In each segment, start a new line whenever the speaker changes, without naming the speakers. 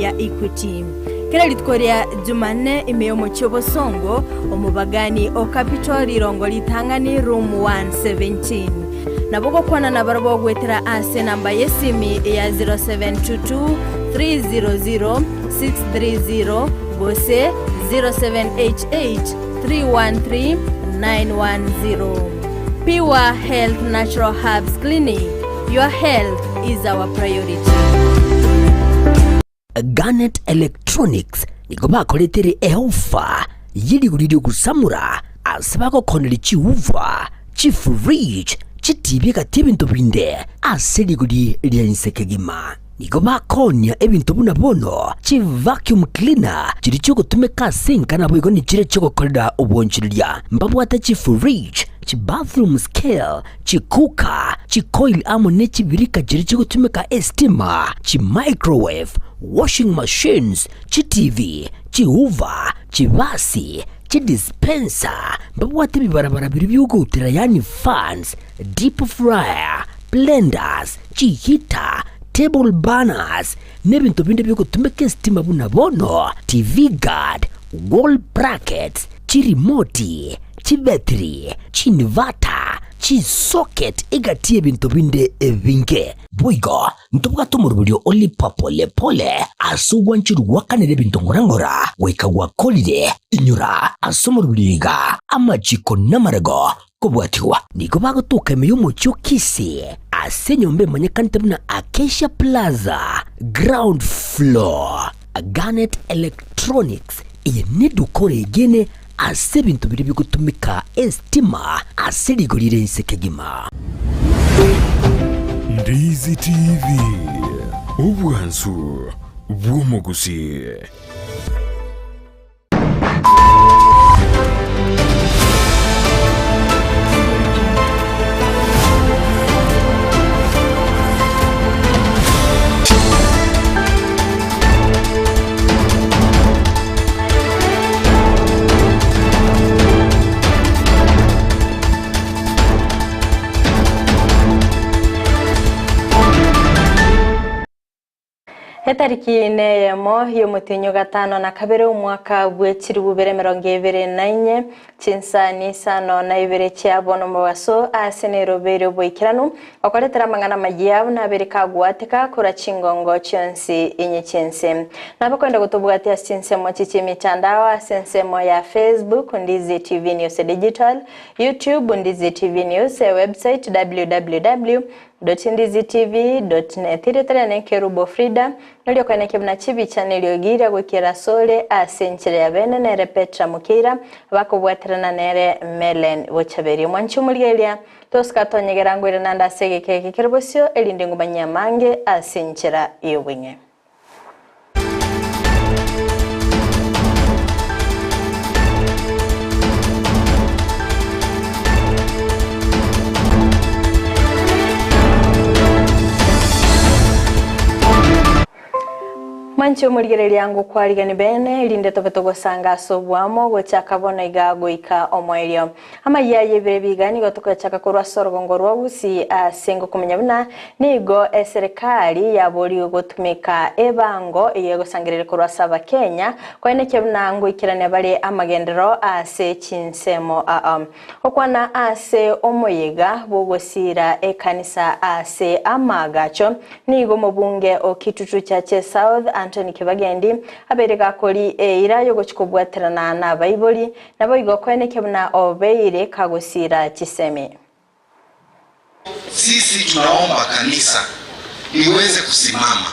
ya Equity. Kera rituko ria Jumanne ime y'omochie Obosongo, omobagani o Capital rirongo ritang'ani room 117. Nabo ogokwana nabarabwo goetera ase enamba y'esimi ya 0722 300 630 gose 0788 313 910. Pure Health Natural Herbs Clinic, your health is our priority.
Garnet Electronics nigo bakoretere eofa ye rigori riogosamora ase bagokoneria chiuva, chifridge, chitibi egati ebinto binde ase rigori ria inse kegima. Nigo bakonia ebinto buna bono chivacuum cleaner chiria chiogotumeka ase enka naboigo nichiria chiogokorera obwanchereria. Mbabwate chifridge, chibathroom scale, chicooker, chicoil amo ne chibirika chiria chigotumeka estima, chimicrowave, washing machines, chiTV, chihoover, chibasi, chidispenser, mbabwate ebibarabara biria biogoutera yaani fans, deep fryer, blenders, chiheater, table burners, nebinto binde biogotumeka estima buna bono TV guard, wall brackets, chirimoti, chibetiri, chiinverter, chisocket egati y'ebinto binde ebinge. Boigo ntobwate omoroberio o Lipa Pole Pole ase ogwancherwa gwakanera ebinto ng'ora ng'ora goika gwakorire. Inyora ase omoroberio iga amachiko namarego kobwatigwa. Nigo bagotoka ime y'omochie o Kisii ase enyomba emanyekanete buna Acacia Plaza, ground floor. Garnet Electronics, eye neduka oregene ase ebinto biria bigotumeka estima ase rigori rire inse kegima.
Ndizi TV, obwansu bw'omogusii.
Etariki neyemo y'omotienyi o gatano na kabere omwaka bwe chiribu bibere emerongo ebere na inye, chinsani isano na ibere chia bono omobaso ase Nairobi oboikeranu okoretera amang'ana amaya buna abere kagwateka kora chingongo chionsi inye chiense. Nabakwenda gotobwatia ase chinsemo chichi emitandao ase ensemo ya Facebook Ndizi TV News Digital, YouTube Ndizi TV News, website www.ndizitv.net. Iretera ne Kerubo Frida norio kweneke buna chibicha neliogire gwikira sole ase enchera ya bene nere Petra Mukira bakobwaterana nere Melen Bochaberi mwanchi omorigereria tosikatonyegera ngwire nanda ase egeke kere bosio erinde ngumanyia mange ase enchera y'obweng'e. Mwanchi omorigereria ngokwarigani bene erinde tobe togosanga ase obwamo gochaka bono iga goika omoerio. Amaya y'ebire biga nigo togochaka korwa ase orogongo rwa Gusii ase ngokomenya buna nigo eserikali yaboriwe gotumika ebango eyegosangerere korwa ase Abakenya kwaeneke buna ngoikerania bare amagendero ase chinsemo aa. Okwana ase omoyega bwogosira ekanisa ase amagacho nigo omobunge o Kitutu Chache South Anthony Kibagendi abere gakori eira yogochikobwaterana na abaibori nabo igo kweneke buna obeire kagosira chisemi.
Sisi tunaomba kanisa liweze kusimama,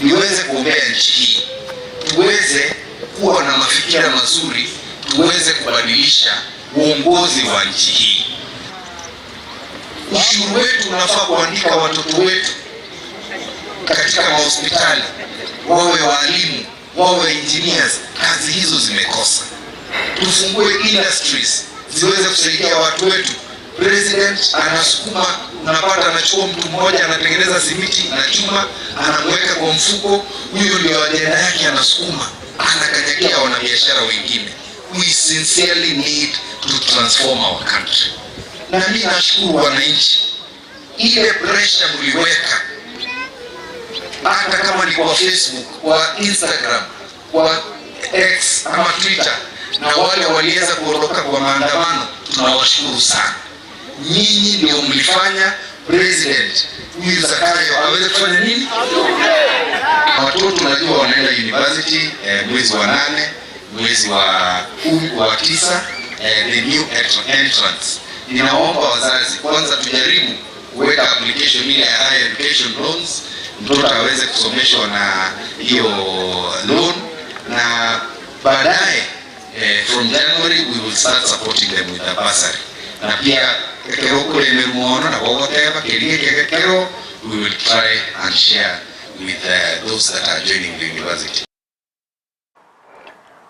liweze kuombea nchi hii, tuweze kuwa na mafikira mazuri, tuweze kubadilisha uongozi wa nchi hii. Ushuru wetu unafaa kuandika watoto wetu katika mahospitali, wawe walimu, wawe engineers. Kazi hizo zimekosa. Tufungue industries ziweze kusaidia watu wetu. President anasukuma, unapata anachukua mtu mmoja anatengeneza simiti na chuma, anamweka kwa mfuko, huyo ndio ajenda yake, anasukuma, anakanyagia wanabiashara wengine. We sincerely need to transform our country. Na mimi nashukuru wananchi, ile pressure mliweka hata kama ni kwa Facebook, kwa Instagram, kwa X ama Twitter, na wale waliweza kuondoka kwa maandamano, tunawashukuru sana. Nyinyi ndio mlifanya president huyu Zakayo aweze kufanya nini? Watoto najua wanaenda university mwezi wa 8, mwezi wa 10, wa 9, the new entrance. Ninaomba wazazi kwanza tujaribu kuweka application ile ya higher education loans, mtoto aweze kusomeshwa na hiyo loan, na baadaye from January we will start supporting them with the bursary. Na pia kero kule merumono na whatever kerie kero, we will try and share with those that are joining the university.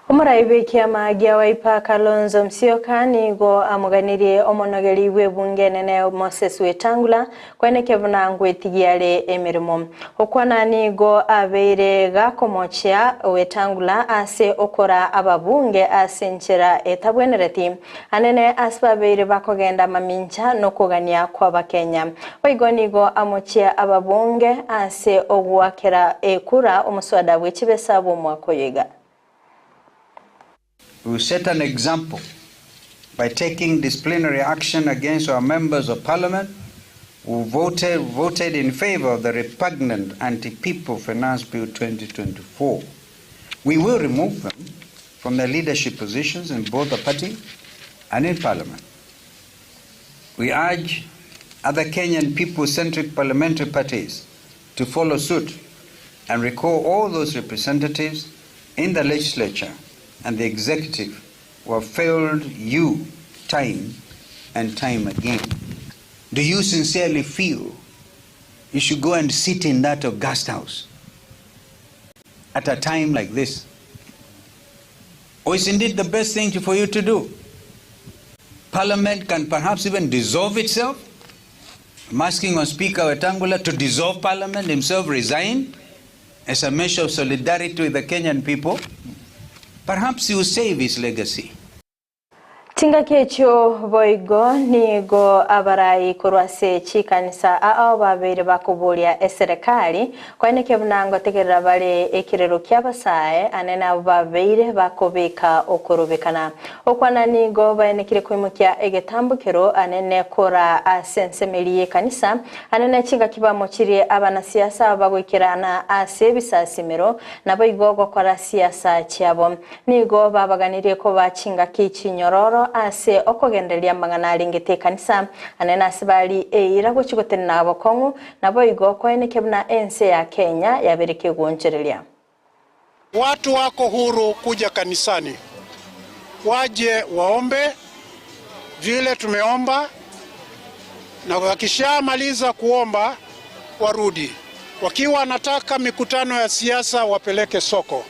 Omuraibe kiama gia Wiper Kalonzo Musyoka nigo amuganirie omonogeri bw'ebunge nene Moses Wetangula kweneke bunangwe tigiare emirimo okwana nigo abeire gakomochia Wetangula ase okora ababunge ase nchera etabwenereti anene ase babeire bakogenda mamincha nokogania kwa Bakenya oigo nigo amochia ababunge ase ogwakera ekura omuswada bw'ekibesa bw'omwaka.
We set an example by taking disciplinary action against our members of parliament who voted in favor of the repugnant Anti-People Finance Bill 2024. We will remove them from their leadership positions in both the party and in parliament. We urge other Kenyan people-centric parliamentary parties to follow suit and recall all those representatives in the legislature and the executive who have failed you time and time again. Do you sincerely feel you should go and sit in that august house at a time like this? Or is indeed the best thing for you to do? Parliament can perhaps even dissolve itself. I'm asking on Speaker Wetangula to dissolve Parliament, himself resign, as a measure of solidarity with the Kenyan people. Perhaps he will save his legacy.
Tinga kecho boigo nigo abarai korwase chikanisa ao babere bakubulia eserikali kweneke bunango tegerera bale ekirero kyabasae anene abo babere bakobeka okorobekana okwana nigo baenekire kwimukia egetambukiro anene kora asensemeliye kanisa anene chinga kibamo kirie abanasiasa bagwikirana ase bisasimero nabo igo gokora siasa chiabo nigo babaganirie ko bachinga kichinyororo ase okogenderia mangana alingete kanisa anena asibali eira gochigotena abakongu nabo igo koeneke buna ense ya Kenya yabereke goncherelia.
Watu wako huru kuja kanisani, waje waombe vile tumeomba, na wakishamaliza kuomba warudi. Wakiwa wanataka mikutano ya siasa wapeleke soko,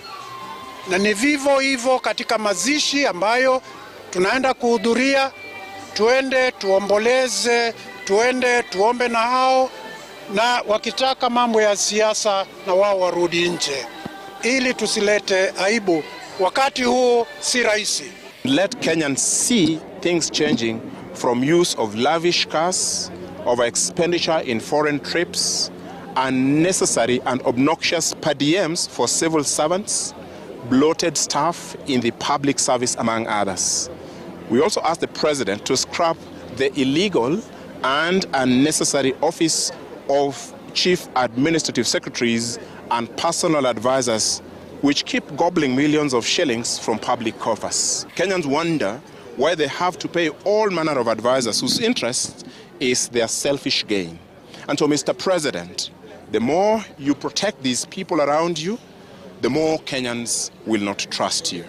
na ni vivyo hivyo katika mazishi ambayo tunaenda kuhudhuria, tuende tuomboleze, tuende tuombe na hao, na wakitaka mambo ya siasa na wao warudi nje, ili tusilete aibu. Wakati huu si rahisi.
Let Kenyans see things changing from use of lavish cars, over expenditure in foreign trips, unnecessary and obnoxious per diems for civil servants, bloated staff in the public service, among others. We also asked the president to scrap the illegal and unnecessary office of chief administrative secretaries and personal advisors, which keep gobbling millions of shillings from public coffers. Kenyans wonder why they have to pay all manner of advisors whose interest is their selfish gain. And so, Mr. President, the more you protect these people around you, the more Kenyans will not trust you.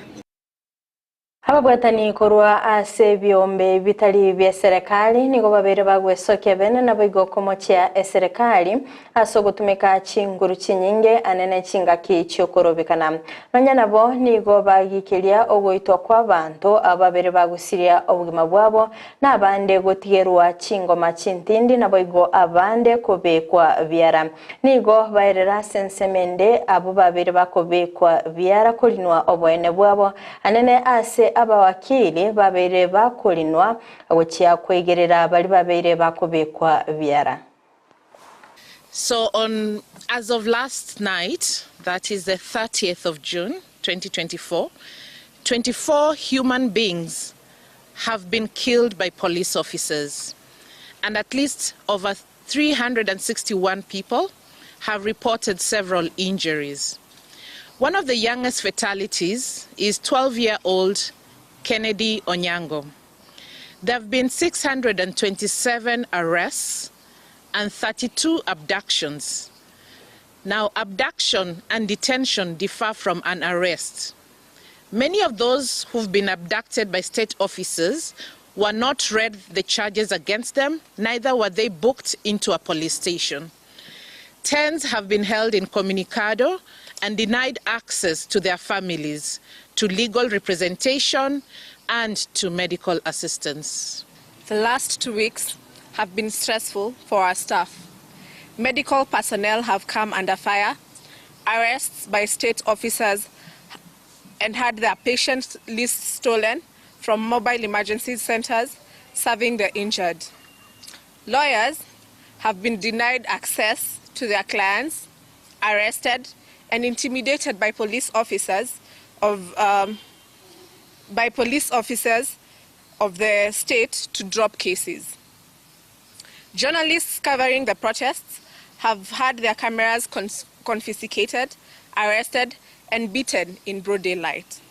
Ababwatani korwa ase byombe bitali bya serikali nigo babere bagwesokia bene nabo igokomochia eserikali ase ogotumeka chinguru chinyinge anene chingaki chiokorobekana nonya nabo nigo bagikeria ogoitwa kwa bantu ababere bagusiria obugima bwabo nabande gotigerwa chingoma chintindi nabo igo abande kobekwa biara nigo baerera sensemende abo babere bakobekwa biara kolinwa oboene bwabo anene ase abawakili babere bakolinwa gochia kwegerera bali babere bakobekwa biara.
So as of last night, that is the 30th of June, 2024, 24 human beings have been killed by police officers, and at least over 361 people have reported several injuries. One of the youngest fatalities is 12-year-old Kennedy Onyango. There have been 627 arrests and 32 abductions. Now, abduction and detention differ from an arrest. Many of those who've been abducted by state officers were not read the charges against them, neither were they booked into a police station. Tens have been held incommunicado and denied access to their families, to legal representation, and to medical assistance.
The last 2 weeks have been stressful for our staff. Medical personnel have come under fire, arrests by state officers, and had their patient lists stolen from mobile emergency centers serving the injured. Lawyers have been denied access to their clients, arrested, and intimidated by police officers of the state to drop cases. Journalists covering the protests have had their cameras confiscated, arrested, and beaten in broad daylight.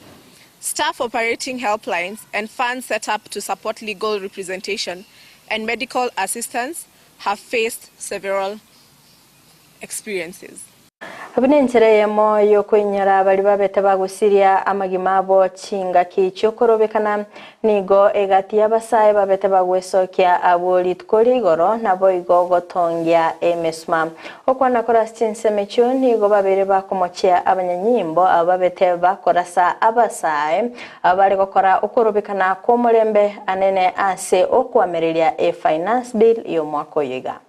Staff operating helplines and funds set up to support legal representation and medical assistance have faced several experiences.
Abinenchereye moyo kwenyara bali babete bagusiria amagima abo chingaki chokorobekana nigo egati abasae babete bagwesokia abo rituko igoro nabo igo gotongia emesuma okwana kora chinsemecho nigo babere bakomochia abanyanyimbo ababete bakorasa abasae abari gokora okorobekana komolembe anene ase okwamereria e finance bill yo mwako yiga.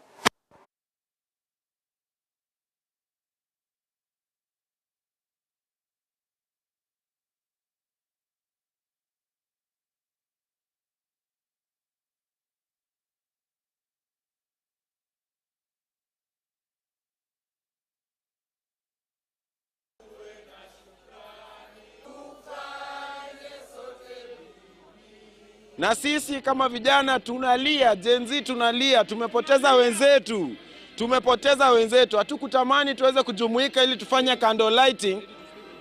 Na sisi kama vijana tunalia, Gen Z tunalia, tumepoteza wenzetu. Tumepoteza wenzetu. Hatukutamani tuweze kujumuika ili tufanye candle lighting,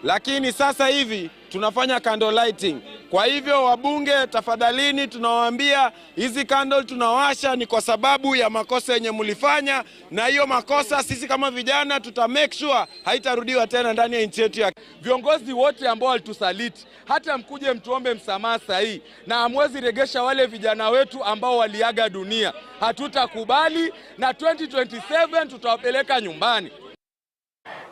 lakini sasa hivi tunafanya candle lighting. Kwa hivyo wabunge, tafadhalini tunawaambia hizi candle tunawasha ni kwa sababu ya makosa yenye mlifanya, na hiyo makosa sisi kama vijana tuta make sure haitarudiwa tena ndani ya nchi yetu. Ya
viongozi wote ambao walitusaliti, hata mkuje mtuombe msamaha sahi, na hamwezi regesha wale vijana wetu ambao waliaga dunia. Hatutakubali, na 2027 tutawapeleka nyumbani.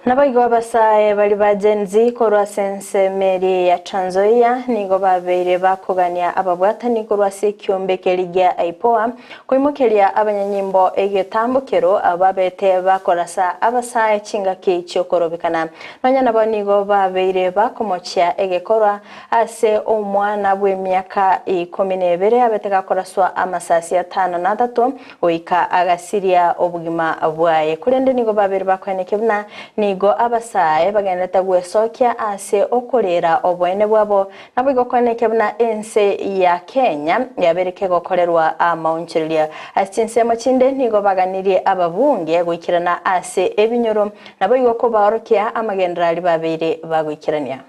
Nabaigo abasae bali ba Gen Z korwa sensemeri ya Trans Nzoia nigo babere bakogania ababwatani korwa se kiombekeri gia IPOA kuimukeria abanyanyimbo egetambukero ababete bakorasa abasae chingaki chokorobekana nonya nabo nigo babere bakomochia egekorwa ase omwana bw'emiaka 12 abete gakoraswa amasasi 53 oika agasiria obugima bwaye kurende nigo babere bakweneke buna nigo abasae bagendete gwesokia ase okorera obwene bwabo nabo igokweneke buna ense ya Kenya yabereke gokorerwa amaunchiria ase chinde nigo baganirie ababunge goikirana ase ebinyoro nabo igoko baorokia amagenderali babere bagoikirania.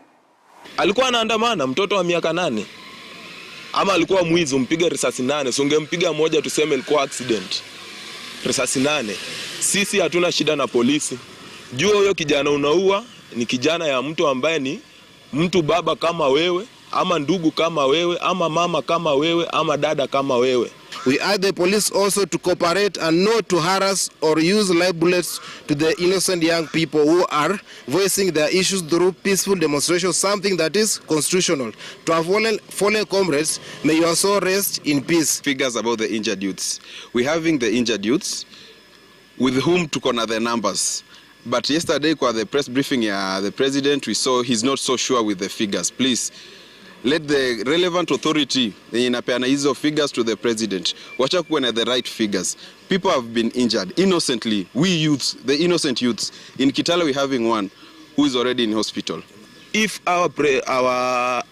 Alikuwa anaandamana mtoto wa miaka 8 ama alikuwa mwizi, umpige risasi 8, so ungempiga moja tuseme ilikuwa accident. Risasi 8. Sisi hatuna shida na polisi. Jua huyo kijana unaua ni kijana ya mtu ambaye ni mtu baba kama wewe, ama ndugu kama wewe, ama mama kama wewe, ama dada kama wewe.
We urge the police also to cooperate and not to harass or use live bullets to the innocent young people who are voicing their issues through peaceful demonstration, something that is constitutional. To our fallen comrades, may your soul rest in peace.
Figures about the injured youths. We're having the injured youths with whom to corner the numbers. But yesterday, kwa the press briefing ya the president, we saw he's not so sure with the figures. Please,
Let the relevant authority yenye inapeana hizo figures to the president, wacha kuwe na the right figures. People have been injured innocently. We youths, the innocent youths in Kitale, we having one who is already in hospital.
If our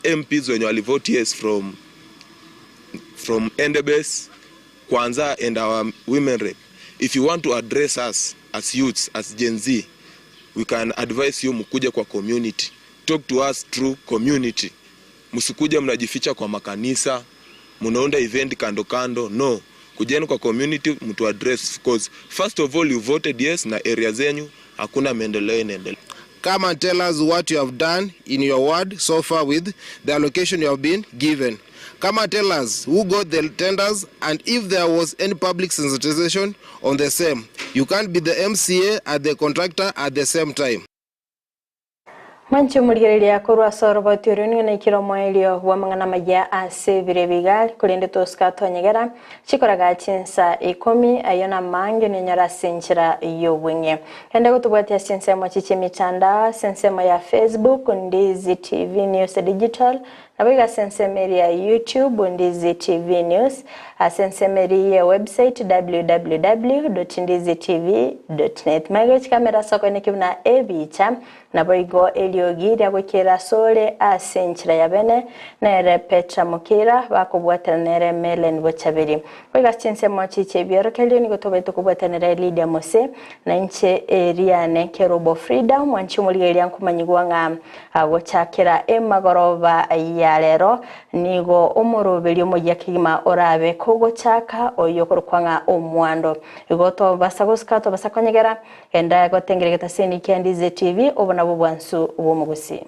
MPs wenye walivote yes from Endebess, Kwanza and our women rep, if you want to address us as youths, as Gen Z, we can advise you mkuje kwa community. Talk to us through community. Msikuje mnajificha kwa makanisa, mnaunda event kando kando. No, kujeni kwa community mtu address, because first of all you voted yes na area zenyu hakuna maendeleo inaendelea.
Come and tell us what you have done in your ward so far with the allocation you have been given. Come and tell us who got the tenders and if there was any public sensitization on the same. You can't be the MCA and the contractor at the same time.
Mwancho murigereria korwa soroboti orio nigo naikire omoerio bwa amang'ana maya ase ebire bigari korende tosika twanyegera chikoraga chinsa 10 ayo na mange ninyora ase enchera y'obweng'e. Ende gotobwatia ase ensemo chiche emitandao ase ensemo ya Facebook Ndizi TV News Digital, nabo iga ase ensemo eri ya YouTube Ndizi TV News, ase ensemo eri ya website www.ndizitv.net. Maigo chikamera soko eneki buna ebicha nabo igo eriogi ria gwikira sore ase enchera ya bene nere Petra Mukira bakobwatana nere Melen Bochaberi. Boiga chinsemo chiche ebiorokererio nigo tobaete kobwatanera Lydia Mose na inche eriane Kerubo Frida mwanchi omorigereria nkomanyigwa ng'a gochakera emagoroba ya rero nigo omoroberi omoyia kegima orabe kogochaka oyo korokwa ng'a omwando. Igo tobasa gosika tobasa konyegera enda gotengeregeta seni kia Ndizi TV obo nabo bwansu bw'omogusi.